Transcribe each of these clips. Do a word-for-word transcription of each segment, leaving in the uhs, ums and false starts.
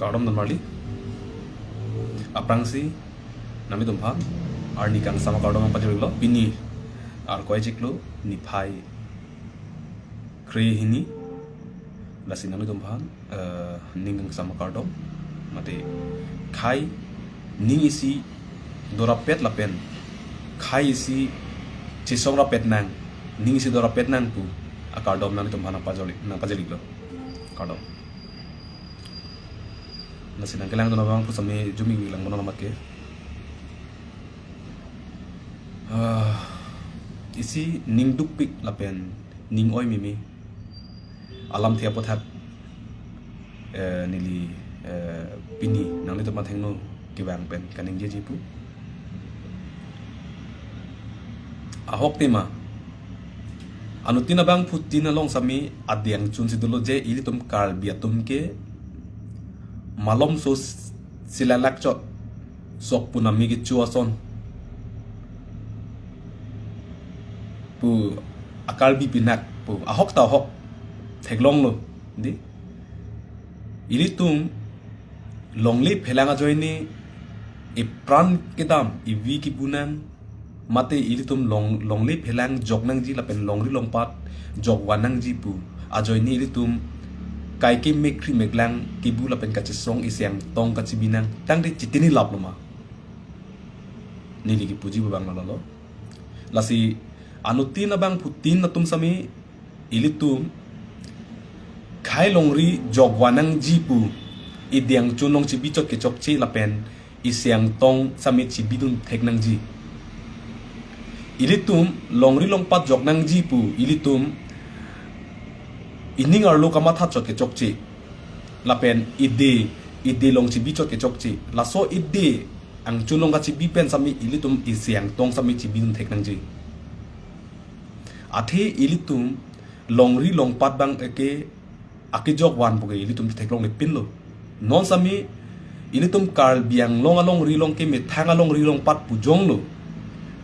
Kardom don marli. Aphrangsi nanglitum aphan arni kangsam akardom nangpajirlo. Pini Arkoi chiklo niphai kre hini. Lasi nanglitum aphan, eh, ning kangsam akardom. Mate khei ning isi dorapet lapen khei isi chesong rapet nang, ning isi dorapet nang pu akardom nanglitum aphan nangpajirlo, nangpajirlo. Kardom. Lasi nangkelangdun abang pusitame jumi lang mono namat ke. Ah, isi ning dukpik lapen ning oi mimi alamthe aputhak, eh, neli, eh, pini nanglitum athengno kevang pen kaningjeji pu. Ahok tema. Anuttin abangphutin along sitame adeng chunsi dolo je ilitum Karbi atum ke malomso s-, silalak chot sok punami kecho ason pu a-Karbi pinak pu ahok ta ahok theklonglo, di. Ilitum longle phelang ajoine epran kedam, evi kebu nang, mate ilitum long, longle phelang jok nangji lapen longri longpat jok van nangji pu ajoine ilitum kaike mekri meklang kebu lapen kachesong isi angtong kachebi nang tangte chitini lap lo ma? Neli kepuji abang lalo. Lasi anuttin abangphutin atum sitame ilitum khei longri jok van nangji pu adeng chun along chebi chot ke chokche lapen isi angtong sitame chebidun thek nangji. Ilitum longri longpat jok nangji pu ilitum ining arlo kamatha chot ke chokche lapen ide, ide along chebi chot ke chokche. Laso ide angchun along kachebi pen sitame ilitum isi angtong sitame chebidun thek nangji. Athe ilitum longri longpat abang ke akejok van pu ke ilitum theklongle pinlo. Non sitame ilitum Karbi Anglong alongri along ke methang alongri alongpat pu jonglo.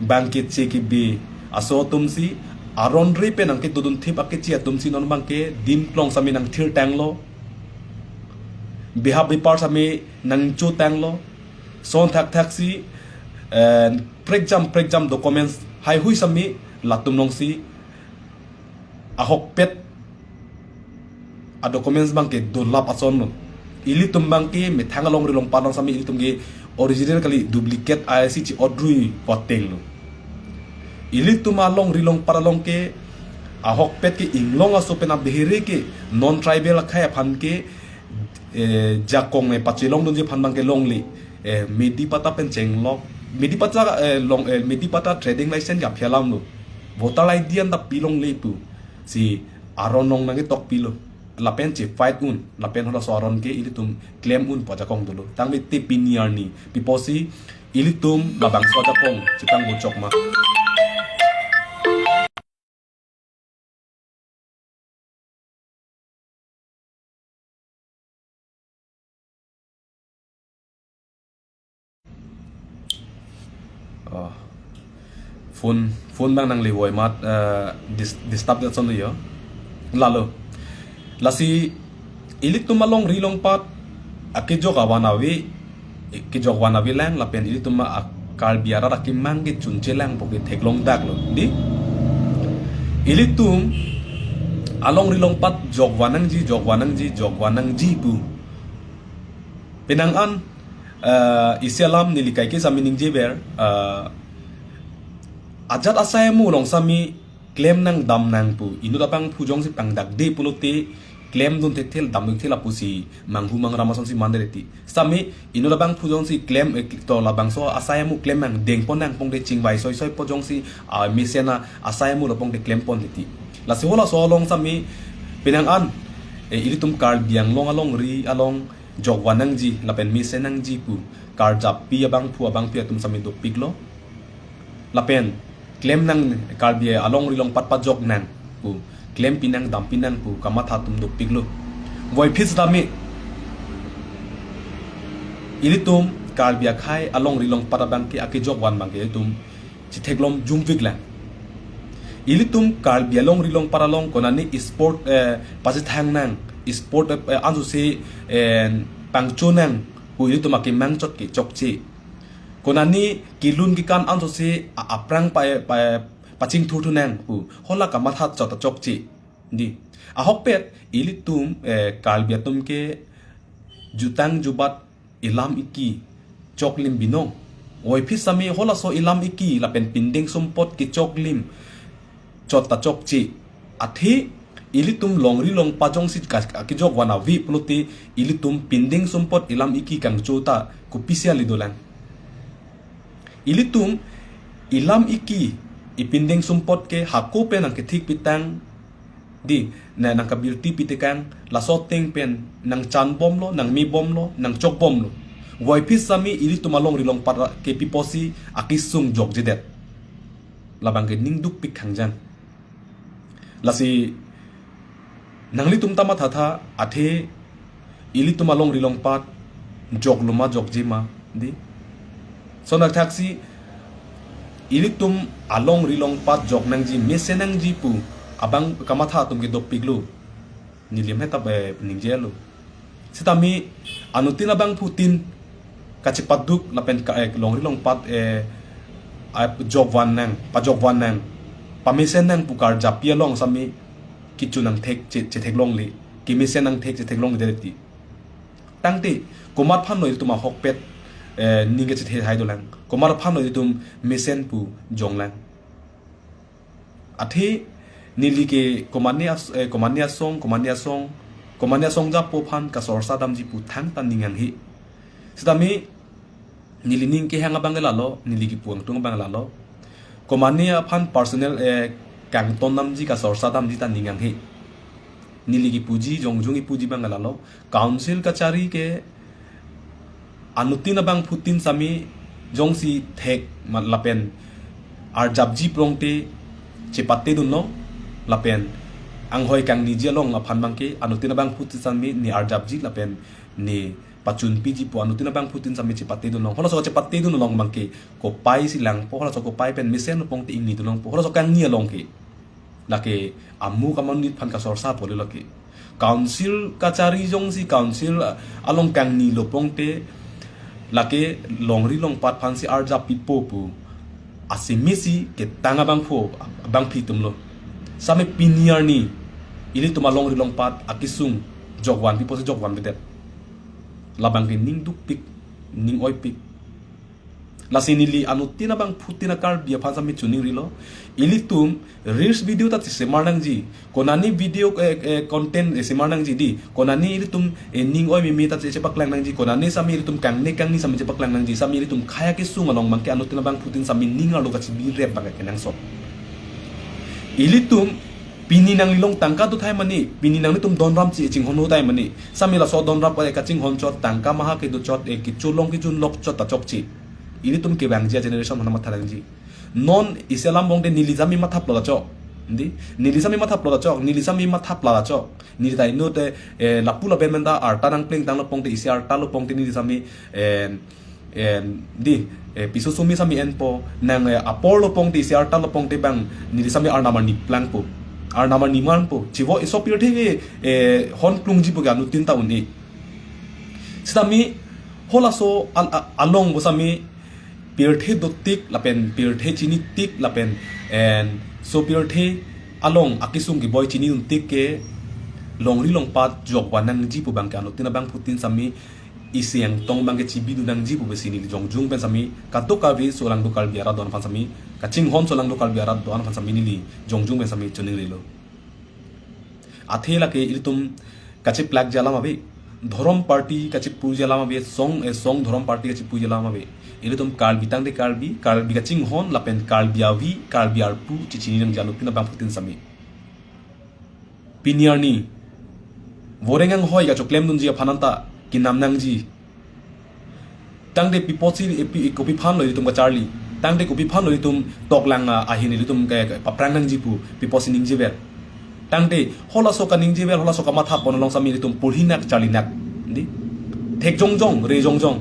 Bang keche kebe aso atumsi aron re pen nangkedodun thip akeche atumsi non abang ke dim klong sitame nangthir tanglo. Bihap bipar sitame nangcho tanglo. Son thakthak si, eh, prekjam prekjam documents heihui sitame latum alongsi ahokpet a-documents abang ke dolap asonlo. Ilitum abang ke methang alongri alongpat along sitame ilitum ke original kali, duplicate aisi chi-odrui potenglo. Ilitum alongri alongpat along ke ahokpet ke inglong aso pen abehere ke non-tribal akhei aphan ke, eh, jakong, eh, pachelongdunji aphan abang ke longle, eh, Medipata pen chenglok, Medipata, eh, long, eh, Medipata trading license ke aphi alamlo. Voter I D anta pilongle pu si aron along nangketok pilo. Lapen che-fight un, lapen halaso aron ke ilitum klem un pu ajakong dolo. Tangte pini arni pi pusi ilitum labangso ajakong chepangbo chok ma? Oh. Phone, phone abang nangle voi mat, eh, dis-, disturb det son yo. Lalo. Lasi ilitum alongri alongpat akejok avan ave, kejok van avelang lapen ilitum a-Karbi arat akemang kechunchelang pu ke theklong daklo. Di? Ilitum alongri alongpat jok van nangji, jok van nangji, jok van nangji pu. Penang an, eh, isi alam neli kaike sitame ningjever, eh, ajat asai amu along sitame klem nang dam nang pu. Inut abangphu jongsi pangdakde pulote klemdun thekthe, damdun thekthe lapusi manghu mangram asonsi mandere ti. Sitame inut abangphu jongsi klem, eh, to labangso asai amu klem nang dengpon nang pongde chingvai soisoi po jongsi, ah, mesen asai amu lo pongde klempon ti. Lasi halaso along sitame penang an, eh, ilitum Karbi Anglong alongri along jok van nangji lapen mesen nangji pu karjapi abangphu abangpi atum sitame dopiklo. Lapen klem nang, Karbi alongri alongpat pajok nang pu klempi nang dampi nang pu kamatha atum dopiklo. Voiphit sitame ilitum Karbi akhei alongri alongpat abang ke akejok van abang ke ilitum chetheklong jumviklang. Ilitum Karbi alongri alongpat along konane sport, eh, pasithang nang, sport, eh, ansose, eh, pangchonang pu ilitum akemang chot ke chokche. Konani kelun kekan ansose a-, aphrang pa, pa, pachingthurthunang pu hala kamatha chot ta chokche. Dei, ahokpet ilitum, eh, Karbi atum ke jutang jubat ilam iki choklim binong. Voiphit sami halaso ilam iki lapen pindeng sumpot kechoklim chot ta chokche. Athe ilitum longri longpat jongsi ka-, kejok van ave pulote ilitum pindeng sumpot ilam iki kangcho ta kopisi ali dolang. Ilitum ilam iki, ipindeng sumpot ke hako pen nangkethik pitang, dei, na nangkabirti pitekang, laso ateng pen nangchanbomlo, nangmebomlo, nangchokbomlo. Voiphit sami ilitum alongri longpat ke pi apotsi akesung jokjedet. Labang ke ning dukpik khangjang. Lasi nanglitum ta mathatha, athe ilitum alongri longpat joklo ma jokje ma, dei. Lason thakthaksi ilitum alongri longpat joknangji, mesenangji pu abang kamatha atum ke dopiklo. Neli hem ta, eh, ningjelo. Sitame anuttin abangphutin kachepaduk lapen ka, eh, longri longpat, eh, a, jokvannang, pajokvannang, pamesenang pu karjapi along sami kecho nangthek che, chetheklongle, kemesen nangthek chetheklongledet ti. Tangte komat aphanlo ilitum ahokpet, eh, ning kachethe hai dolang, komat aphanlo ilitum mesen pu jonglang. Athe neli ke komane as-, eh, komane asong, komane asong, komane asong japo aphan kasorsa damji pu thangta ning hanghe. Sitame neli ning kehang abang ke lalo, neli kipu angtung abang lalo. Komane aphan personal, eh, kangton damji, kasorsa damji ta ning hanghe. Neli kipuji, jongjung kipuji abang ke lalo. Council kachari ke anuttin abangphutin sami jongsi thek ma lapen arjapji prongte chepatedunlong, lapen anghoi kangniji along aphan abang ke anuttin abangphutin sami ne arjapji lapen ne pachunpiji pu anuttin abangphutin sami chepatedunlong. Halaso chepatedunlong abang ke kopai si langpo, halaso kopai pen mesen pongte ingnidunlongpo, halaso kangni along ke. Lake amu kamonit aphan kasorsa pole lake. Council kachari jongsi council, ah, along kangnilo pongte lake longri longpat aphansi arjap pipo pu asimisi ketang abangphu, abangpi atumlo. Sami pini arni ilitum alongri longpat akesung jokvan pipo si jokvanvedet. Labang ke ning dukpik, ning oipik. Lasi neli anuttin abangphutin a-Karbi aphan sami choningrilo. Ilitum reels video ta chesemarnangji. Konani video, eh, eh, content, eh, semarnangji dei. Konani ilitum, eh, ning oi meme ta che, chepaklangnangji. Konani sami ilitum kangne kangni sami chepaklangnangji. Sami ilitum khei akesung along abang ke anuttin abangphutin sami ning arlo kachebirep abang ke kenangsot. Ilitum pini nanglilong tangka do thai mane, pini nanglitum donram chi chinghon ho thai mane. Sami laso donram ko kachinghon chot, tangka maha kedo chot, eh, kecholong kejunlok chot ta chokche. Ilitum kevangji a-generation aphan matha nangji. Non isi alam pongte neli sami mathaplo ta chok. Dei, neli sami mathaplo ta chok, neli sami mathaplo ta chok. Neli ta inut, eh, lapu lapen pen ta arta nangplengtanglo pongte, isi artalo pongte neli sami, eh, eh, dei, eh, piso sumi sami enpo, nang, eh, aporlo pongte, isi artalo pongte abang neli sami arnam arni plangpo. Arnam arni manpo. Chivo iso pirthe ke, eh, hon plungji pu ke anuttin ta un-e. Sitame halaso al-, a-, along pu sami pirthe dotik lapen pirthe chinitik lapen, en, so pirthe along akesung keboi chiniduntik ke longri longpat jokvannangji pu abang ke anuttin abangphutin sami isi angtong abang ke chebidunangji pu pusi neli jongjung pen sami kadokave solangdo Karbi arat do-an aphan sami, kachinghon solangdo Karbi arat do-an aphan sami neli jongjung pen sami choningrilo. Athe lake ilitum kacheplakji alam ave, dhorom party kachepurji alam ave, song, eh, song dhorom party kachepurji alam ave. Ilitum Karbi tangte Karbi, Karbi kachinghon lapen Karbi avi, Karbi arpu chechinidunangji anuttin abangphutin sami. Pini arni voreng anghoi kachoklemdunji aphan anta kenamnangji. Tangte pi apotsi, eh, pi, kopi aphanlo ilitum kacharli. Tangte kopi aphanlo ilitum toklang, ah, ahin ilitum ke, ke paprangnangji pu pi apotsi ningjever. Tangte halaso kaningjever, halaso kamathapon along sami ilitum porhinak charlinak. Dei, thek jongjong, re jongjong.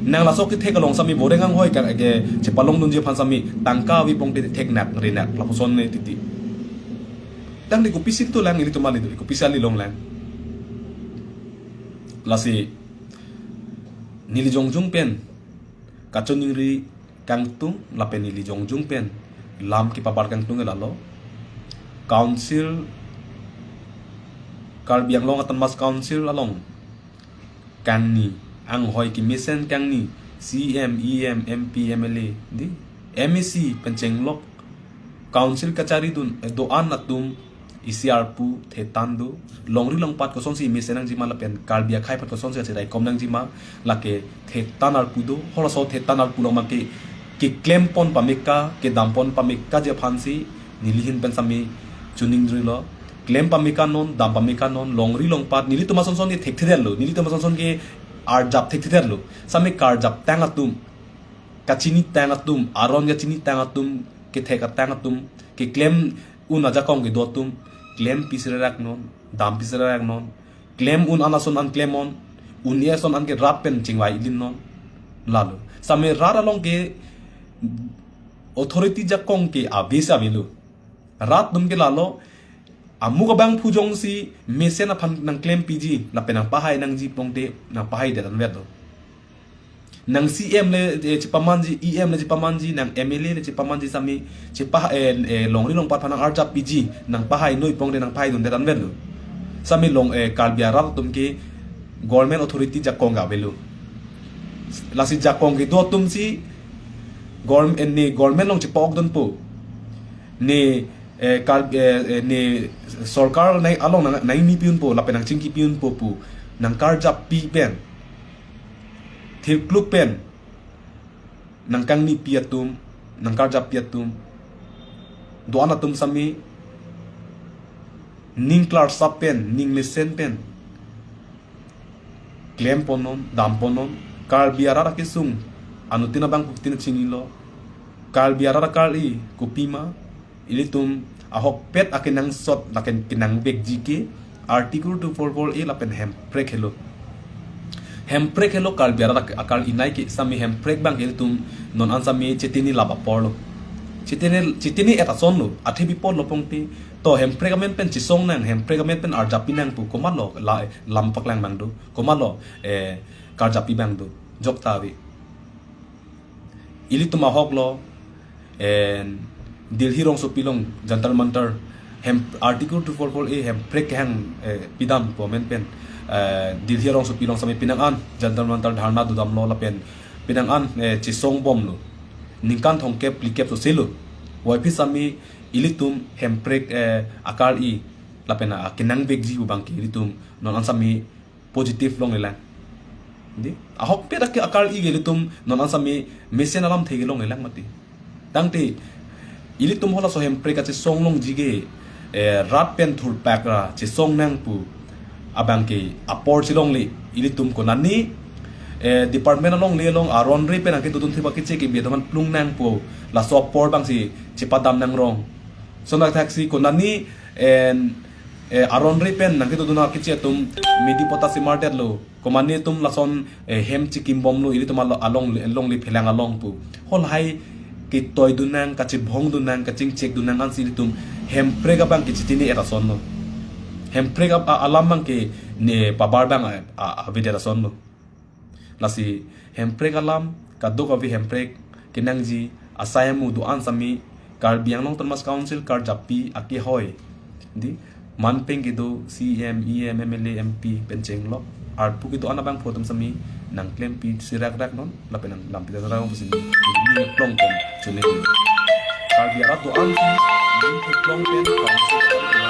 Nang laso kethek along sami voreng anghoi ka, ke chepalongdunji aphan sami tangka avi pongte theknak, renak, lapuson ne titi. Tangte kopisi dolang ilitum ali, kopisi ali longlang. Lasi Neli jongjung pen kachiningri kangtung lapen neli jongjung pen lam kepabar kangtung ke lalo. Council, Karbi Anglong Autonomous Council along kangni, anghoi kemesen kangni, C M, E M, M P, M L A, di, M A C pen chenglok, council kacharidun, eh, do-an atum isi arpu thetan do, longri longpat kosonsi mesen nangjima lapen Karbi akhei aphan kosonsi achirai kom nangjima, lake thetan arpu do. Halaso thetan arpu along abangke keklem pon pameka, kedam pon pamekaji aphansi neli ahin pen sami chiningri lo. Klem pameka non, dam pameka non, longri longpat, nelitum asonson ke thekthedetlo, nelitum asonson ke arjap thekthedetlo. Sami karjaptang atum, kachinitang atum, aron kachinitang atum, kethek atang atum, keklem un ajakong kedo atum, klem pi sererak non, dam pi sererak non, klem un an ason an klem non, un-e ason an ke rat pen chingvai ilin non. Lalo. Sami rat along ke authority jakong ke ave si avelo. Rat atum ke lalo, amuk abangphu jongsi mesen aphan nangklempiji, lapen nangpahai nangji pongte, nangpahaidet anvet do. Nang C M le, eh, chepamanji, E M le chepamanji, nang M L A le chepamanji sami, chepa, eh, eh, longri longpat aphan nang-arjap piji, nangpahai noi pongte nangpahaidundet anvet lo. Sami long, eh, Karbi arat atum ke government authority jakong ke avelo. Lasi jakong kedo atumsi government, eh, ne government along chepa-okdunpo. Ne, eh, Kar-, eh, eh, ne sorkar nai along nang, nangni pi-unpo, lapen nangchingki pi-unpo pu, nangkarjappi pen, thirkluk pen, nangkangnipi atum, nangkarjappi atum, do-an atum sami, ning klarsap pen, ning mesen pen klem pon non, dam pon non. Karbi arat akesung anuttin abangphutin chinilo. Karbi arat akarli kopima, ilitum ahokpet akenangsot lapen kenangvekji ke Article two four four A lapen hemprek helo. Hemprek helo Karbi arat ak-, akarli nai ke. Sami hemprek abangke ilitum non an sami chetini lap apor lo. Chetini, chetini-et ason lo, athe bipor lo pongte. To hemprek amen pen chesong nang, hemprek amen pen arjappi nang pu, komatlo la, lam paklang abang do, komatlo, eh, karjappi abang do, jokta ave. Ilitum ahok lo, en, Delhi rongsopi along, Jantar Mantar, hem, Article two four four A hemprek kehang, eh, pidam pu amen pen, eh, Delhi rongsopi along sami penang an Jantar Mantar dharna dodamlo lapen penang an, eh, chesong bomlo. Ningkan thomkep phlikep sose lo. Puvoiphit sami ilitum hemprek, eh, akarli lapen akenangvekji pu abangke ilitum non an sami positive longlelang. Di, ahokpet ake akarli ke ilitum non an sami mesen alamthe ke longlelang mati. Tangte ilitum halaso hemprek kachesong longji ke, eh, rat pen thurpak ra chesong nang pu abangke apor chelongle. Ilitum konani, eh, department alongle along aron re pen nangkedodun theba keche kebi atum aphan plung nang pu, laso apor abangsi chepadam nangrong. Lason athaksi konani, en, eh, aron re pen nangkedodun akeche atum midi pota si mardetlo, komane atum lason, eh, hem chikim bomlo, ilitum alo-, along, alongle phelang along pu. Halahai ketoidun nang, kachibhongdun nang, kachingchekdun nang ansi ilitum hemprek abangke chetini-et ason lo. Hemprek ab-, a-, alam abangke ne pabar abang a, a, avedet ason lo. Lasi hemprek alam, kadokave hemprek kenangji asai amu do-an sami Karbi Anglong Autonomous Council karjappi akehoi, di, manpeng kedo C M, E M, M L A, M P pen chenglok, arpu kedo-an abangphu atum sami nangklempi serakrak non, lapen nang lampi serak pusi neli, neli plong pen chonit. Karbi arat do-an si neli plong pen council